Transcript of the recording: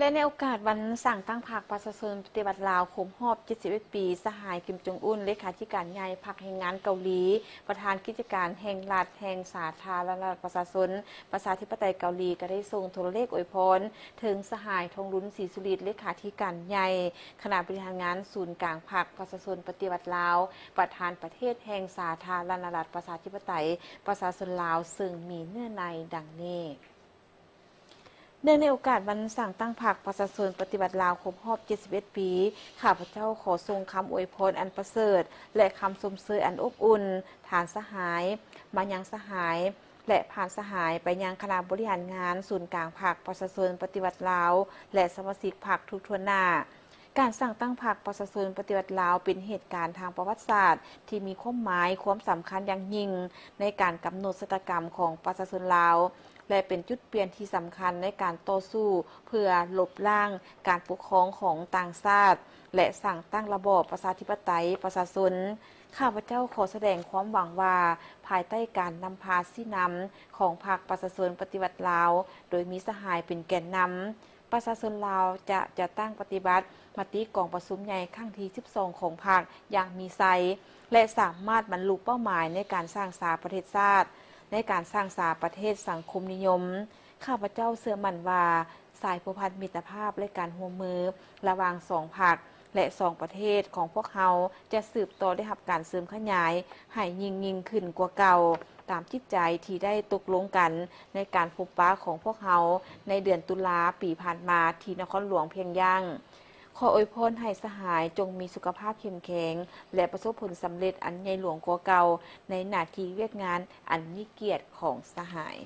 ແລະ ໃນໂອກາດວັນສ້າງຕັ້ງພັກປະຊາຊົນປະຕິວັດລາວຄົບຮອບເຈັດສິບເອັດປີ, ສະຫາຍ ຄິມ ຈົງອຸນ ເລຂາທິການໃຫຍ່ພັກແຮງງານເກົາຫຼີ, ປະທານກິດຈະການແຫ່ງລັດແຫ່ງສາທາລະນະລັດປະຊາຊົນປະຊາທິປະໄຕເກົາຫຼີ ກໍໄດ້ສົ່ງໂທລະເລກອວຍພອນເຖິງສະຫາຍ ທອງລຸນ ສີສຸລິດ ເລຂາທິການໃຫຍ່ຄະນະບໍລິຫານງານສູນກາງພັກປະຊາຊົນປະຕິວັດລາວ, ປະທານປະເທດແຫ່ງສາທາລະນະລັດປະຊາທິປະໄຕປະຊາຊົນລາວ ເຊິ່ງມີເນື້ອໃນດັ່ງນີ້. ເນື່ອງໃນໂອກາດວັນສ້າງຕັ້ງພັກປະຊາຊົນປະຕິວັດລາວຄົບຮອບເຈັດສິບເອັດປີ, ຂ້າພະເຈົ້າຂໍສົ່ງຄຳອວຍພອນອັນປະເສີດ ແລະ ຄຳຊົມເຊີຍອັນອົບອຸ່ນ ທ່ານສະຫາຍ ມາຍັງສະຫາຍ ແລະ ຜ່ານສະຫາຍໄປຍັງຄະນະບໍລິຫານງານສູນກາງພັກປະຊາຊົນປະຕິວັດລາວ ແລະ ສະມາຊິກພັກທຸກທົ່ວໜ້າ. ການສ້າງຕັ້ງພັກປະຊາຊົນປະຕິວັດລາວເປັນເຫດການທາງປະຫວັດສາດທີ່ມີຄວາມໝາຍຄວາມສຳຄັນຢ່າງຍິ່ງໃນການກຳນົດຊະຕາກຳຂອງປະຊາຊົນລາວ ແລະ ເປັນຈຸດປ່ຽນທີ່ສຳຄັນໃນການຕໍ່ສູ້ເພື່ອລົບລ້າງການປົກຄອງຂອງຕ່າງຊາດ ແລະ ສ້າງຕັ້ງລະບອບປະຊາທິປະໄຕປະຊາຊົນ. ຂ້າພະເຈົ້າຂໍສະແດງຄວາມຫວັງວ່າ ພາຍໃຕ້ການນຳພາຊີ້ນຳຂອງພັກປະຊາຊົນປະຕິວັດລາວ ໂດຍມີສະຫາຍເປັນແກນນຳ, ປະຊາຊົນລາວຈະຈັດຕັ້ງປະຕິບັດມະຕິກອງປະຊຸມໃຫຍ່ຄັ້ງທີສິບສອງຂອງພັກຢ່າງມີໄຊ ແລະ ສາມາດບັນລຸເປົ້າໝາຍໃນການສ້າງສາປະເທດຊາດ, ໃນການສ້າງສາປະເທດສັງຄົມນິຍົມ. ຂ້າພະເຈົ້າເຊື່ອໝັ້ນວ່າ ສາຍພົວພັນມິດຕະພາບ ແລະ ການຮ່ວມມືລະຫວ່າງສອງພັກ ແລະ ສອງປະເທດຂອງພວກເຮົາຈະສືບຕໍ່ໄດ້ຮັບການເສີມຂະຫຍາຍໃຫ້ຍິ່ງໆຂຶ້ນກວ່າເກົ່າ, ຕາມຈິດໃຈທີ່ໄດ້ຕົກລົງກັນໃນການພົບປະຂອງພວກເຮົາໃນເດືອນຕຸລາປີຜ່ານມາທີ່ນະຄອນຫຼວງພຽງຢາງ. ຂໍອວຍພອນໃຫ້ສະຫາຍຈົ່ງມີສຸຂະພາບເຂັ້ມແຂງ ແລະ ປະສົບຜົນສຳເລັດອັນໃຫຍ່ຫຼວງກວ່າເກົ່າໃນໜ້າທີ່ວຽກງານອັນມີກຽດຂອງສະຫາຍ.